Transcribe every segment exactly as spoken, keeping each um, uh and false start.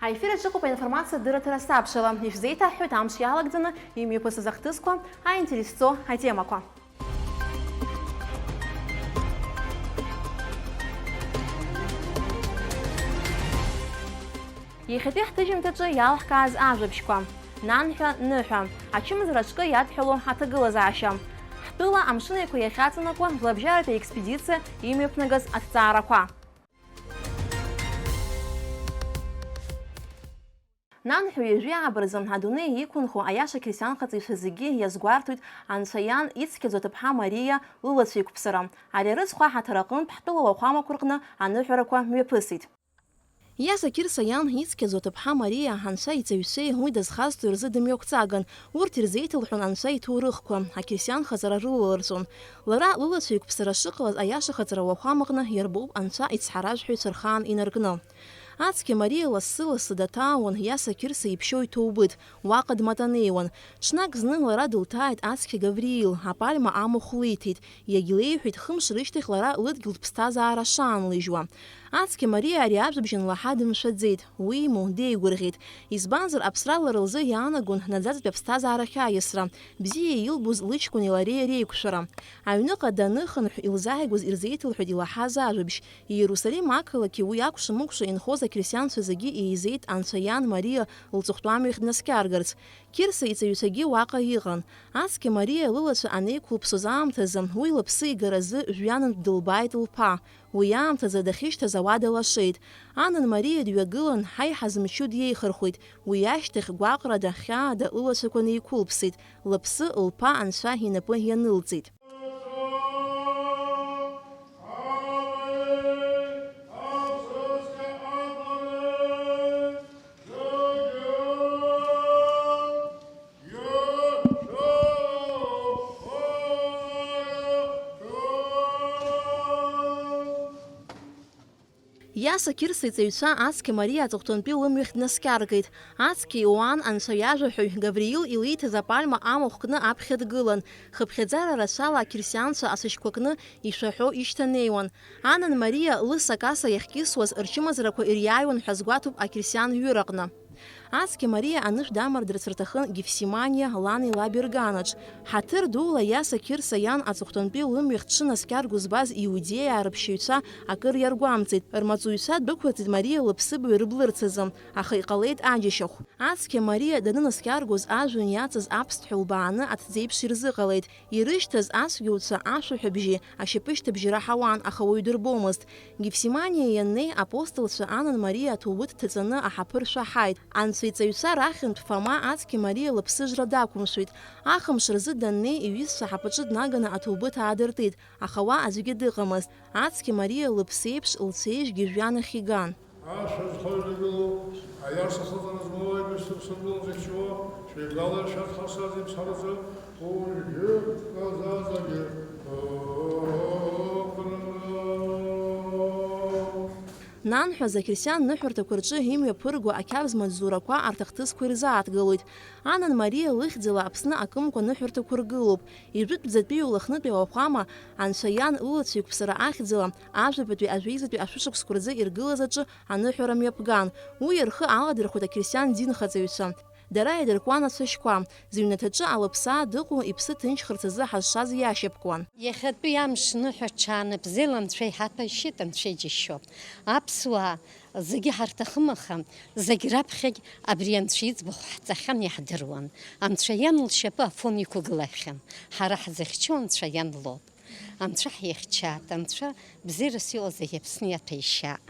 Аефир аҿы ыҟоуп аинформациа дырраҭара сабшала. Ишәзеиҭаҳҳәоит амш иалагӡаны имҩаԥысыз ахҭысқәа, аинтересцо атемақәа. Иахьатәи ҳҭыжьымҭаҿы иалҳкааз ажәабжьқәа. Нанҳәа, ныҳәа. Ачымазара аҿкы иадҳәалоу аҭагылазаашьа. Ҳтәыла амшын еиқәа иахьаҵанакуа лабжьаратәи аекспедициа имҩаԥнагаз аҭҵаарақәа. Нанҳәа ҩажәи ааба рзы адунеи иқәынхо аиаша қьырсианхаҵаҩцәа зегьы иазгәарҭоит Анцәа иан ицқьаӡоу аҭыԥҳа Мариа лылацәа еиқәԥсара. Ари арыцхә аҳаҭыр аҟынтә ҳтәыла уахәамақәа рҟны аныҳәарақәа мҩаԥысит. Иаса Қьырса иан ицқьаӡоу аҭыԥҳа Мариа Анцәа иҵаҩцәеи уи дазхазҵо рзы дымҩақәҵаган, урҭ ирзеиҭалҳәон Анцәа иҭоурыхқәа, ақьырсианхаҵара рылалырҵәон. Лара лылацәа еиқәԥсара шыҟалаз аиашахаҵара уахәамаҟны иарбоуп Анцәа ицҳаражәҳәаҩцәа рхаан инаркны. Ацқьа Мариа лассы-лассы даҭаауан Иаса Қьырса иԥшьоу иҭоубыҭ, уаҟа дматанеиуан. Ҽнак зны лара дылҭааит ацқьа Гавриил, апальма амахә лиҭеит, иагьлеиҳәеит, хымш рышьҭахь лара лыдгьылтә ԥсҭазаара шаанлыжьуа. Ацқьа Мариа ари ажәабжь анлаҳа дымшәаӡеит, уимоу, деигәырӷьеит. Избанзар, аԥсра лара лзы иаанагон наӡаӡатәи аԥсҭазаара ахьааиасра, бзиа илбоз лыҷкәыни лареи реиқәшәара. Аҩныҟа даныхынҳә илзааигәаз ирзеиҭалҳәеит илаҳаз ажәабжь. Иерусалим ақалақьи уи акәша-мыкәша инхоз ақьырсианцәа зегьы еизеит Анцәа иан Мариа лҵыхәтәамҩахь днаскьаргарц. Қьырса иҵаҩцәагьы уаҟа иҟан. Ацқьа Мариа лылацәа анеиқәылԥсоз аамҭазы, уи лыԥсы игаразы жәҩанынтә дылбааит лԥа. Уи аамҭазы дахьышьҭаз ауада лашеит. Анан Мариа дҩагылан, ҳаиҳа зымчу диеихырхәеит. Уи ашьҭахь гәаҟрада, хьаада лылацәақәа неиқәылԥсеит. Лыԥсы лԥа Анцәа инапы ианылҵеит. Иаса Қьырса иҵаҩцәа ацқьа Мариа аҵыхәтәантәи лымҩахь днаскьаргеит. Ацқьа иуан Анцәа иажәаҳәаҩ Гавриил илиҭаз апальма амахә кны аԥхьа дгылан. Хыԥхьаӡара рацәала ақьырсианцәа ацәашьқәа кны ишәаҳәо ишьҭанеиуан. Анан Мариа лысакаса иахькьысуаз рчымазарақәа ириааиуан ҳәа азгәаҭоуп ақьырсиан ҩыраҟны. Ацқьа Мариа анышә дамардырц рҭахын Гефсиманиа лани лаби рганаҿ. Ҳаҭыр дула Иаса Қьырса иан аҵыхәтәантәи лымҩахь дшынаскьарго збаз Иудеиаа рыԥшьаҩцәа акыр иаргәамҵит, рмаҵуҩцәа дәықәырҵеит Мариа лыԥсыбаҩ рыблырц азы, аха иҟалеит аџьашьахә. Ацқьа Мариа данынаскьаргоз ажәҩан иацыз аԥсҭҳәа лбааны аҭӡеиԥш ирзыҟалеит. Ирышьҭаз ацәгьоуцәа ашәаҳәабжьи ашьапышьҭыбжьи раҳауан, аха уаҩ дырбомызт. Гефсиманиа ианнеи, апостолцәа Анан Мариа аҭоубыҭ дҭаҵаны аҳаԥы ршәаҳаит. Анцәа иҵаҩцәа рахьынтә Фома ацқьа Мариа лыԥсыжра дақәымшәеит. Ахымш рзы даннеи, иҩызцәа аҳаԥаҿы днаганы аҭоубыҭ аадыртит, аха уа аӡәгьы дыҟамызт. Ацқьа Мариа лыԥсеиԥш лцеижьгьы жәҩан ахь иган. Ашәа зхы аҩнагылоу, аиаша сыҵара змоу аибашьцәа ԥсадгьыл зыхьчоу, шәеибгала иршәаз ҳазшаз иԥсҳараӡа, уажәгьы казазагьы ыҟоуп. Нанҳәа Закирсиан ныҳәарҭақәа рҿы имҩаԥырго ақьабз маҵзурақәа арҭ ахҭысқәа ирзааҭгылоит. Анан Мариа лыхьӡала Аԥсны акымкәа ныҳәарҭақәа ргылоуп. Ижәытәӡатәи Лыхнытәи ауахәама Анцәа иан лылацәа еиқәԥсара ахьӡала ажәабатәи ажәеизатәи ашәышықәсқәа рзы иргылаз аҿы аныҳәара мҩаԥган. Уи рхы аладырхәит ақьырсиан динхаҵаҩцәа. Дара еидыркуан ацәашьқәа. Зыҩнаҭаҿы алыԥсаа дыҟоу иԥсы ҭынчхарц азы ҳазшаз иашьапкуан. Иахьатәи амш ныҳәа ҽаанбзиала Анцәа иҳаҭәашьеит, Анцәа иџьашьоуп. Аԥсуаа зегьы ҳарҭахым, аха зегь раԥхьагь абри Анцәа иӡбахә ҳҵахьан, иаҳдыруан. Анцәа иан лшьапы Афон иқәгылахьан. Ҳара ҳзыхьчо Анцәа иан лоуп. Анцәа ҳихьчааит, Анцәа бзиарас иҟоу зегьы Аԥсны иаҭәеишьааит.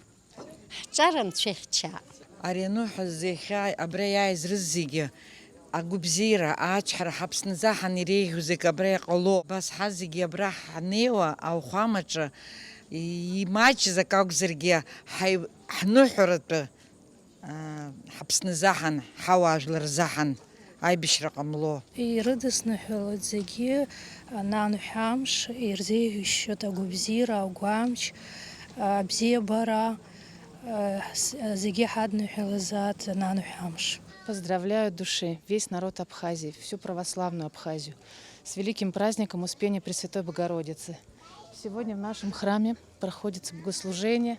Ҳҿар Анцәа ихьчааит. Ари аныҳәа зехьа абра иааиз рызегьы агәабзиара, ачҳара, ҳаԥсныӡаҳан иреиӷьу зегь абра иҟало. Абас ҳазегьы абра ҳнеиуа ауахәамаҿы имаҷыз акы акәзаргьы, ҳаи-, ҳныҳәаратәы, аа, ҳаԥсныӡаҳан, ҳауаажәларзаҳан аибашьра ҟамло. Ирыдысныҳәалоит зегьы, нанҳәа амш, ирзеиӷьасшьоит агәабзиара, агәамч, абзиабара, зегьы ҳадныҳәалазаат нанҳәа амш. Поздравляю от души весь народ Абхазии, всю православную Абхазию с великим праздником Успения Пресвятой Богородицы. Сегодня в нашем храме проходит богослужение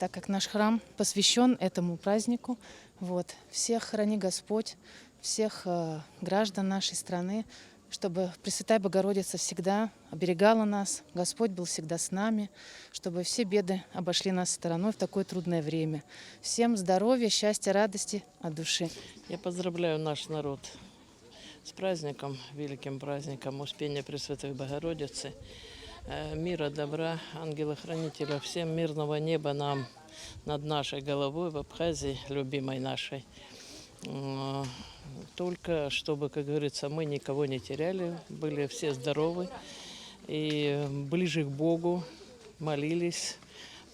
так как наш храм посвящен этому празднику. Вот. Всех храни Господь, всех э, граждан нашей страны, чтобы Пресвятая Богородица всегда оберегала нас, Господь был всегда с нами, чтобы все беды обошли нас стороной в такое трудное время. Всем здоровья, счастья, радости от души. Я поздравляю наш народ с праздником, великим праздником Успения Пресвятой Богородицы, э, мира, добра, ангела-хранителя, всем мирного неба нам над нашей головой в Абхазии, любимой нашей. М, Только чтобы, как говорится, мы никого не теряли, были все здоровы и ближе к Богу, молились,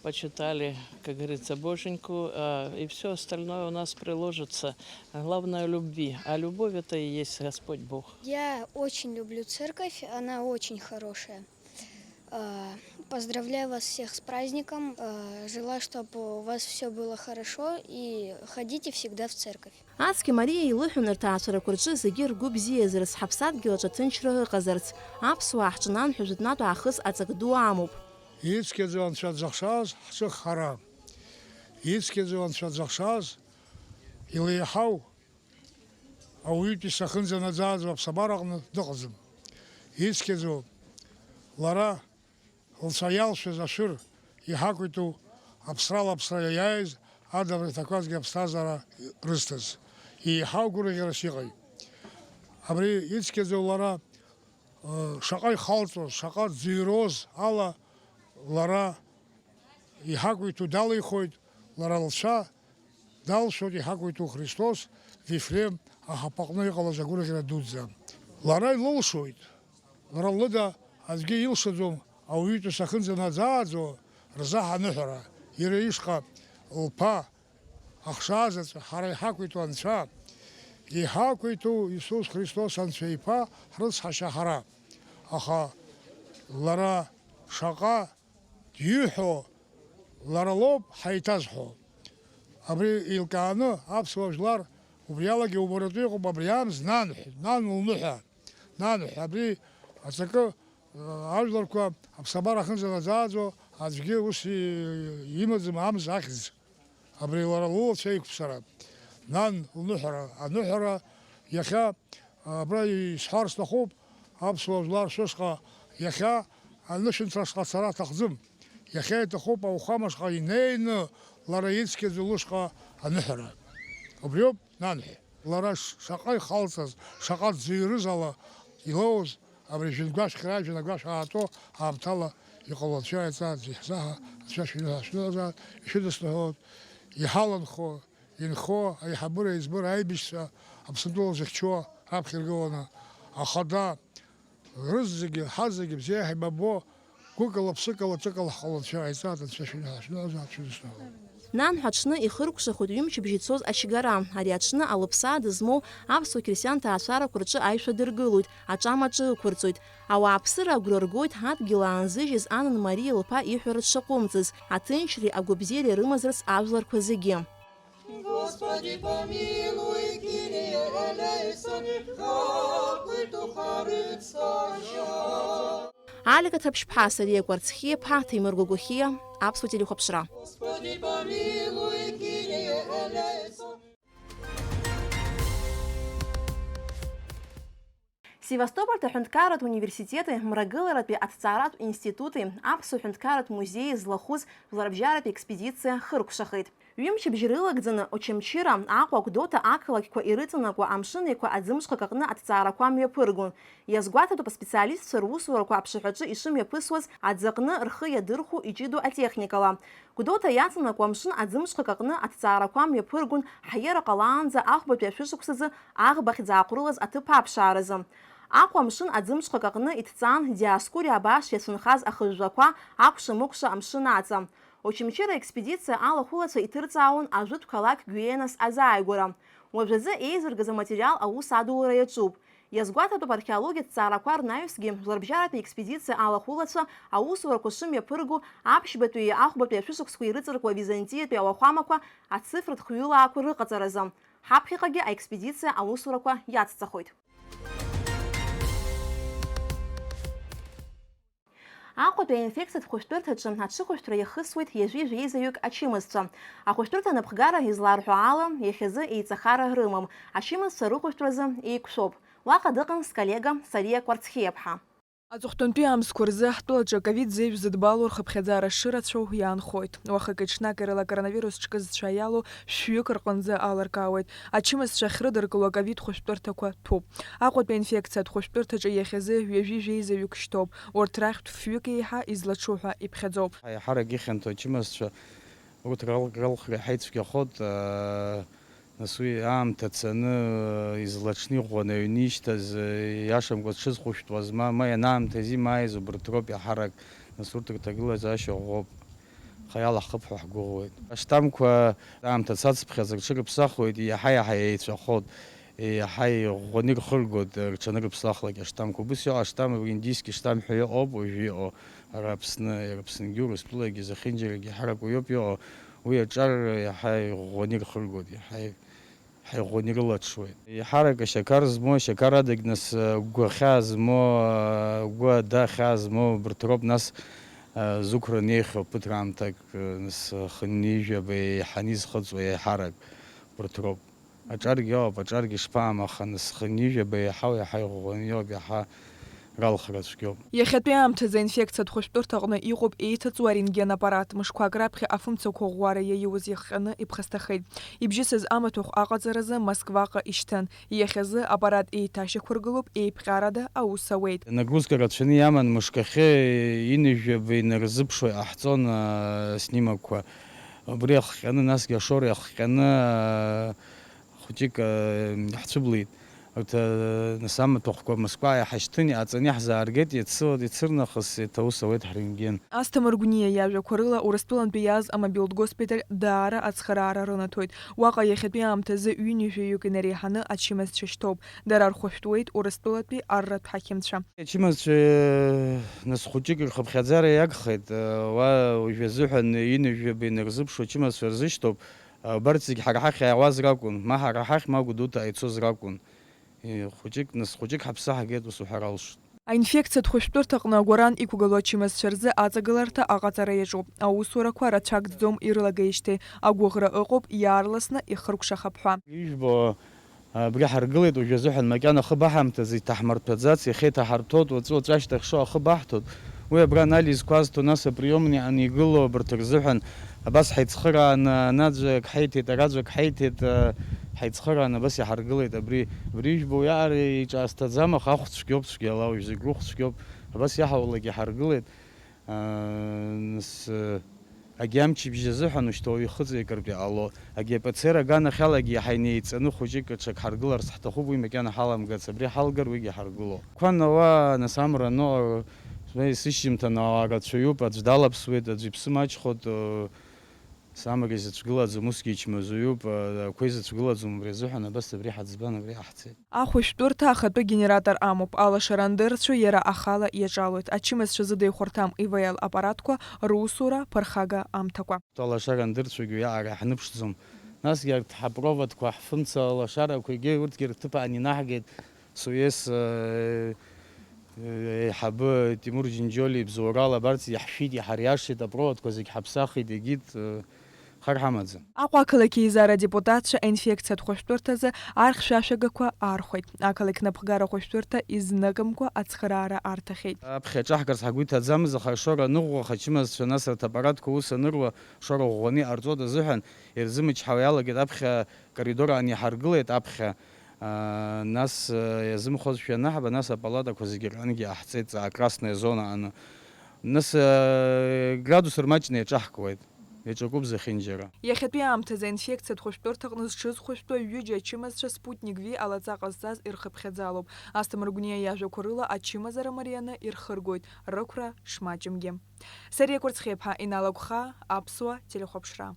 почитали, как говорится, Боженьку, а, и все остальное у нас приложится. Главное — любви. А любовь — это и есть Господь Бог. Я очень люблю церковь, она очень хорошая. А, Поздравляю вас всех с праздником. А, Желаю, чтобы у вас все было хорошо и ходите всегда в церковь. Ацәгьа Мариа илыҳәон рҭаацәарақәа рҿы зегьы ргәы бзиазарц, ҳаԥсадгьыл аҿы аҭынчра ыҟазарц, аԥсуаа ҳҿы нанҳәа жәытәнатә аахыс аҵак ду амоуп. Ицқьаӡоу Анцәа дзыхшаз ҳҿы хара. Ицқьаӡоу Анцәа дзыхшаз илеиҳау ауаҩытәыҩса ахынӡанаӡааӡо аԥсабараҟны дыҟаӡам. Ицқьаӡоу лара лцәа иалшәаз ашәыр иҳақәиҭу аԥсрала аԥсра иаиааиз, адабра иҭақәазгьы аԥсҭазаара рызҭаз, еиҳау гәырӷьарас иҟаҩ. Абри ицқьаӡоу лара, э, шаҟа ихалҵоз, шаҟа дзыҩроз ала лара иҳақәиҭу далихоит, лара лцәа далшәоит иҳақәиҭу Христос Вифлеем аҳаԥаҟны иҟалаз агәырӷьара дуӡӡа. Лара илылшоит, лара лыда аӡәгьы илшаӡом ауаҩытәыҩса ахынӡанаӡааӡо рзаҳа аныҳәара, иара ишҟа лԥа ахшаа заҵәы ҳара иҳақәиҭу Анцәа, иҳақәиҭу Иисус Христос Анцәа Иԥа ҳрыцҳашьа ҳара. Аха лара шаҟа диҳәо лара лоуп ҳаиҭазҳәо. Абри еилкааны аԥсуа жәлар убриалагьы убаратәы иҟоуп абри амз нанҳә, нан лныҳәа, нанҳә, абри аҵакы, э, ажәларқәа аԥсабара ахынӡанаӡааӡо аӡәгьы ус и-, имаӡам амз ахьӡ. Абри лара лылацәа иқәԥсара. Нан лныҳәара, аныҳәара иахьа, абра исҳәар сҭахуп, аԥсуа жәлар шәышҟа иахьа анышәынҭра шҟа ацара аҭахӡам. Иахьа иҭахуп ауахәамаҿҟа инеины лара ицқьаӡоу лышҟа аныҳәара. Убриоуп нанҳәа. Лара ш-, шаҟа ихалҵаз, шаҟа дзыҩрыз ала илоуз, абри жәҩангәашәхьра, жәҩанагәашә аатәо аамҭала иҟало Анцәа иаҵааӡа иаҳзаҳа, Анцәа шәиҳәа шәныҟәзааит, ишәыдысныҳәалоит, иҳаланхо, инхо, аиҳабыра, аиҵбыра, аибашьцәа, Аԥсынтәыла зыхьчо раԥхьа иргыланы, ахада, рызегьы, ҳазегьы бзиа ҳаибабо, гәыкала, ԥсыкала, ҿыкала ҳҟаланцәа ҟаиҵааит, Анцәа шәиҳәа шәныҟәзааит, шәыдысныҳәалоит. Нанҳәа аҽны ихыркәшахоит ҩымчыбжь ицоз ачгара. Ари аҽны алыԥсаа дызмоу аԥсуа-қьырсиан ҭаацәарақәа рҿы аишәа дыргылоит, аҿамаҿы ықәырҵоит. Ауааԥсыра агәра ргоит ҳадгьыл аанзыжьыз Анан Мариа лԥа иҳәара дшаҟәымҵыз, аҭынчреи агәабзиареи рымазарц ажәларқәа зегьы. Господи, помилуй, Кирие элейсон, хакульту харыцаша. Алика Ҭаԥшьԥҳа, Сариа Кәарцхиа-ԥҳа, Ҭемыр Гәагәахиа, Аԥсуа телехәаԥшра. Господи, помилуй, Кирие элейсон. Севастополь аҳәынҭқарратә университети Мрагыларатәи аҭҵааратә институти Аԥсуа ҳәынҭқарратә музеии злахәыз жәларбжьаратәи експедициа хыркәшахеит. Ҩымчыбжь рылагӡаны Очамчыра, Аҟәа, Гәдоуҭа ақалақьқәа ирыҵанакуа Амшын Еиқәа аӡымҽхак аҟны аҭҵаарақәа мҩаԥыргон. Иазгәаҭатәуп аспециалистцәа русурақәа аԥшаҳәаҿы ишымҩаԥысуаз аӡы аҟны рхы иадырхәо иҷыдоу атехникала. Гәдоуҭа иаҵанакуа Амшын аӡымҽхак аҟны аҭҵаарақәа мҩаԥыргон ҳаиара ҟалаанӡа ахәбатәи ашәышықәсазы аӷбахьӡ ааҟәрылаз аҭыԥ аԥшааразы. Аҟәа Амшын аӡымҽхак аҟны иҭҵаан Диоскуриа абааш иацәынхаз ахыжәжәақәа акәша-мыкәша амшын аҵа. Очамчыра аекспедициа алахәылацәа иҭырҵаауан ажәытә қалақь Гәиенас азааигәара. Уажәазы еизыргаз аматериал аус адулара иаҿуп. Иазгәаҭатәуп археологиатә ҭҵаарақәа рнаҩсгьы жәларбжьаратәи експедициа алахәылацәа аусурақәа шымҩаԥырго аԥшьбатәи ахәбатәи ашәышықәсқәа ирыҵаркуа Византиатәи ауахәамақәа ацифратә хҩылаақәа рыҟаҵаразы. Ҳаԥхьаҟагьы аекспедициа аусурақәа иацҵахоит. Аҟәатәи аинфекциатә хәышәтәырҭаҿы аҽыхәышәтәра иахысуеит ҩажәи жәеизаҩык ачымазцәа. Ахәышәтәырҭа анапхгара изларҳәо ала, иахьазы еицахара рымам, ачымазцәа рыхәышәтәразы еиқәшәоуп. Уаҟа дыҟан сколлега Сариа Кәарцхиаԥҳа. Аҵыхәтәантәи амзқәа рзы ҳтәылаҿы ковид зеижә зыдбало рхыԥхьаӡара шырацәоу иаанхоит. Уахыки-ҽнаки рыла коронавирус ҿкы зцәа иалоу шәҩык рҟынӡа алыркаауеит. Ачымазцәа ахьрыдыркыло аковид хәышәтәырҭақәа ҭәуп. Аҟәатәи аинфекциатә хәышәтәырҭаҿы иахьазы ҩажәи жәеизаҩык шьҭоуп. Урҭ рахьтә фҩык еиҳа излаҽу ҳәа иԥхьаӡоуп. Аиҳарак ихьанҭоу ачымазцәа урҭ рал-, ралхра иаҳа ицәгьахоит, аа, нас уи аамҭа цаны, излаҽны иӷәӷәаны аҩны ишьҭаз, иашамкәа зҽызхәышәтәуаз, ма, ма ианаамҭаз имааиз убарҭ роуп иаҳарак, нас урҭ рҭагылазаашьа ӷәӷәоуп. Аха иалаҳхып ҳәа ҳгәыӷуеит. Аштамқәа аамҭа цацыԥхьаӡа рҽырыԥсахуеит, иаҳа-иаҳа еицәахоит, иаҳа иӷәӷәаны ирхыргоит, рҽанырыԥсахлак аштамқәа. Убыс иҟоу аштам, индийски штам ҳәа иҟоуп уажәы иҟоу, ара Аԥсны, иара Аԥсныгьы, Урыстәылагьы, зехьынџьарагьы ҳарак уиоуп иҟоу, уи аҿар иаҳа иӷәӷәаны ирхыргоит, иаҳа ҳаиӷәӷәаны ирылаҽуеит. Еиҳарак ашьақар змоу, ашьақар адагь, нас, гәы ахьаа змоу, гәы ада ахьаа змоу, убарҭ роуп, нас, зықәра неихьоу ԥыҭраамҭак, нас, хынҩажәаба еиҳаны изхыҵуа еиҳарак убарҭ роуп. Аҿаргьы ыҟоуп, аҿаргьы шԥаам, аха, нас, хынҩажәаба еиҳау, иаҳа иӷәӷәаны иҟоуп, иаҳа ралхра цәгьоуп. Иахьатәи аамҭазы аинфекциатә хәышәтәырҭаҟны иҟоуп еиҭаҵуа арентген аппарат. Мышқәак раԥхьа афымцақәа ӷәӷәара иаиуаз иахҟьаны иԥхасҭахеит. Ибжьысыз амаҭәахә аҟаҵаразы Москваҟа ишьҭан. Иахьазы аппарат еиҭашьақәыргылоуп, еиԥҟьарада аус ауеит. Нагрузка рацәаны иаман, мышк ахьы ҩынҩажәаба инарзыԥшуа иҟаҳҵон, а, снимакқәа. Убри иахҟьаны, насгьы ашоура иахҟьаны, а, хәыҷык, э, ҳцәыблит. Урҭ, э, нас амаҭәахәқәа Москва иҳашьҭын, иҟаҵаны иаҳзааргеит, иацы, иацы рнахыс еиҭа аус ауеит ҳрентген. Асҭамыр Гәниа иажәақәа рыла, Урыстәылантәи иааз амобилтә госпиталь даара ацхыраара рынаҭоит. Уаҟа иахьатәи аамҭазы ҩынҩажәаҩык инареиҳаны ачымазцәа шьҭоуп. Дара рхәышәтәуеит Урыстәылатәи арратә ҳақьымцәа. Ачымазцәа, э, нас хәыҷык рхыԥхьаӡара иагхеит, э, уа уажә азыҳәан ҩынҩажәаба инарзыԥшу ачымазцәа рзышьҭоуп. Убарҭ зегь ҳара ҳахь иааиуаз ракәын, ма ҳара ҳахь, ма Гәдоуҭа ицоз ракәын. Хәыҷык, нас, хәыҷык ҳаԥсы ҳагеит, ус уҳәар алшоит. Аинфекциатә хәышәтәырҭаҟны агәаран иқәгылоу ачымазцәа рзы аҵагыларҭа аҟаҵара иаҿуп. Аусурақәа рацәак ӡӡом ирылагеижьҭеи, агәыӷра ыҟоуп иаарласны ихыркәшахап ҳәа. Ижәбо, абри ҳаргылеит уажә азыҳәан, макьана ахыб аҳамҭазы иҭаҳмырҭәаӡац, иахьа иҭаҳарҭәоит, уаҵәы-уаҵәашьҭахь шо ахыб аҳҭоит. Уи абра анализқәа азҭо, нас априомни анигыло абарҭ рзыҳәан, абас ҳаицхырааны, анаӡәк ҳаиҭеит, араӡәк ҳаиҭеит, ҳаицхырааны абас иҳаргылеит. Абри, абри ижәбо уиаҟара иҿаасҭаӡам, аха ахә цәгьоуп, цәгьала уажә зегь рыхә цәгьоуп, абас иаҳауалак иҳаргылеит. Нас, агьи амчыбжь азыҳәан ушьҭа уаҩ ихыҵеикыртә иҟало, агьи апацер аганахьалагьы иаҳа инеиҵаны хәыҷык ҽак ҳаргыларц ҳҭахуп, уи макьана ҳаламгац, абри ҳалгар уигьы ҳаргыло. Қәа науа, нас амра аноуа, сышьжьымҭан ауаа рацәаҩуп, аӡә далаԥсуеит, аӡә иԥсы маҷхоит, самра изацәгылаӡом, усгьы ичмазаҩуп, ақәа изацәгылаӡом, убри азыҳәан абас абри ҳаӡбан, абри ҟаҳҵеит. Ахәышәтәырҭа ахатәы генератор амоуп, алашара андырцәо иара ахала иаҿалоит, ачымазцәа зыда ихәарҭам ИВЛ аппаратқәа русура ԥырхага амҭакәа. Алашара андырцәогьы уиаҟара иаҳныԥшӡом. Насгьы арҭ ҳапроводқәа, ҳфымца алашарақәа, егьи урҭгьы рҭыԥ аан инаҳгеит. Суес, э, э, еиҳабы Тимур Џьынџьолиа ибзоурала абарҭ иаҳшәит, иҳариашеит, апроводқәа зегь ҳаԥсахит, егьит, э, хар ҳамаӡам. Аҟәа ақалақь еизара адепутатцәа аинфекциатә хәышәтәырҭазы архьшәашәагақәа архәеит. Ақалақь напхгара хәышәтәырҭа изныкымкәа ацхыраара арҭахьеит. Аԥхьа аҿаҳгарц ҳгәы иҭаӡамыз, аха ашоура аныӷәӷәа, ачымазцәа, нас арҭ аппаратқәа аус аныруа, шоура ӷәӷәаны иҟарҵоит азыҳәан, ирзымычҳауа иалагеит аԥхьа коридор аан иҳаргылеит аԥхьа, аа, нас, аа, иазымхозшәа анаҳба, нас апалатақәа зегьы рҟынгьы иҟаҳҵеит, ҵаа, красная зона ааны. Нас, аа, градус рмаҷны иаҿаҳкуеит, иаҿакуп зехьынџьара. Иахьатәи аамҭазы аинфекциатә хәышәтәырҭаҟны зҽызхәышәтәу ҩыџьа ачымазцәа Спутник V алаҵа ҟазҵаз ирхыԥхьаӡалоуп. Асҭамыр Гәниа иажәақәа рыла, ачымазара марианы ирхыргоит, рықәра шмаҷымгьы. Сариа Кәарцхиаԥҳа, Инал Агәхаа, Аԥсуа телехәаԥшра.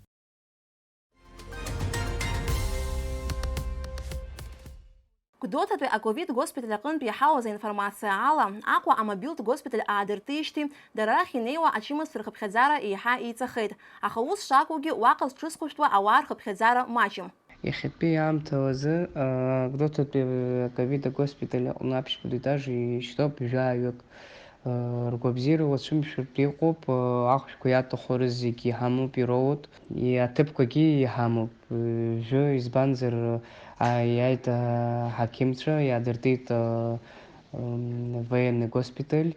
Гәдоуҭатәи аковид госпиталь аҟынтә иҳауаз аинформациа ала, Аҟәа амобилтә госпиталь аадыртижьҭеи дара рахь инеиуа ачымазцәа рхыԥхьаӡара еиҳа еиҵахеит, аха ус шакәугьы уаҟа зҽызхәышәтәуа ауаа рхыԥхьаӡара маҷым. Иахьатәи аамҭалазы, а, Гәдоуҭатәи аковид агоспиталь аҟны аԥшьбатәи етаж ишьҭоуп жәаҩык. Ргәабзиара уацәымшәартә иҟоуп, ахәшәқәа иаҭаху рызегь иҳамоуп, ироут, аҭыԥқәагьы иҳамоуп. Жәы, избанзар, иааит аҳақьымцәа, иаадыртит военный госпиталь,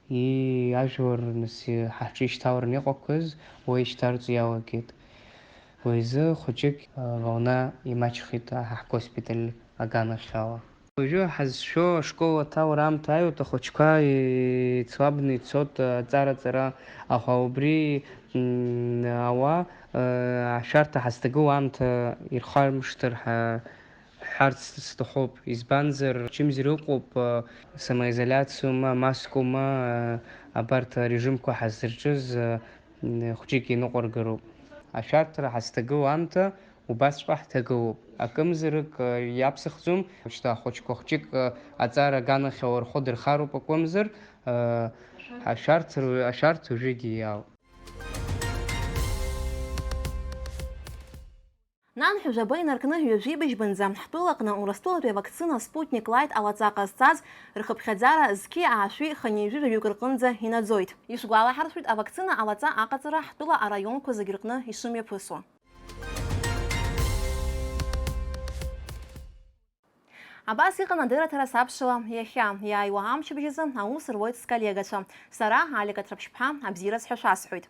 и ажәлар нас ҳаҿы ишьҭалараны иҟақәаз уа ишьҭарҵо иалагеит. Уи азы хәыҷык волна имаҷхеит аҳ-, ҳгоспиталь аганахьала. Уажәы ҳазшәо ашкол аҭалара аамҭа ааиуеит, ахәыҷқәа еицлабны ицоит аҵара-ҵара, аха убри, м, ауа, э, ашәарҭа ҳазҭагылоу аамҭа ирхамышҭыр ҳәа ҳҳәарц сҭахуп. Избанзар, чымзар ыҟоуп, э, самоизоляциоума, маскоума, э, абарҭ арежимқәа ҳазырҿыз, э, м, хәҷык иныҟәаргароуп. Ашәарҭара ҳазҭагылоу аамҭа убасҵәҟьа ҳҭагылоуп. Акымзарак, э, иаԥсахӡом, шьҭа ахәыҷқәа хәҷык, э, аҵара аганахьала рхәы дырхароуп акәымзар, э, ашәарҭ ру-, ашәарҭ уажәыгьы иаауп. Нанҳәа жәаба инаркны ҩажәи быжьбанӡа ҳтәылаҟны Урыстәылатәи авакцина Sputnik Light алаҵа ҟазҵаз рхыԥхьаӡара зқьи аашәи хынҩажәи жәаҩык рҟынӡа инаӡоит. Ишәгәалаҳаршәоит, авакцина алаҵа аҟаҵара ҳтәыла араионқәа зегь рҟны ишымҩаԥысуа. Абас иҟан адырраҭара сабшала иахьа. Иааиуа амчыбжь азы аус руеит сколлегацәа. Сара, Алика Ҭраԥшьԥҳа, абзиараз ҳәа шәасҳәоит.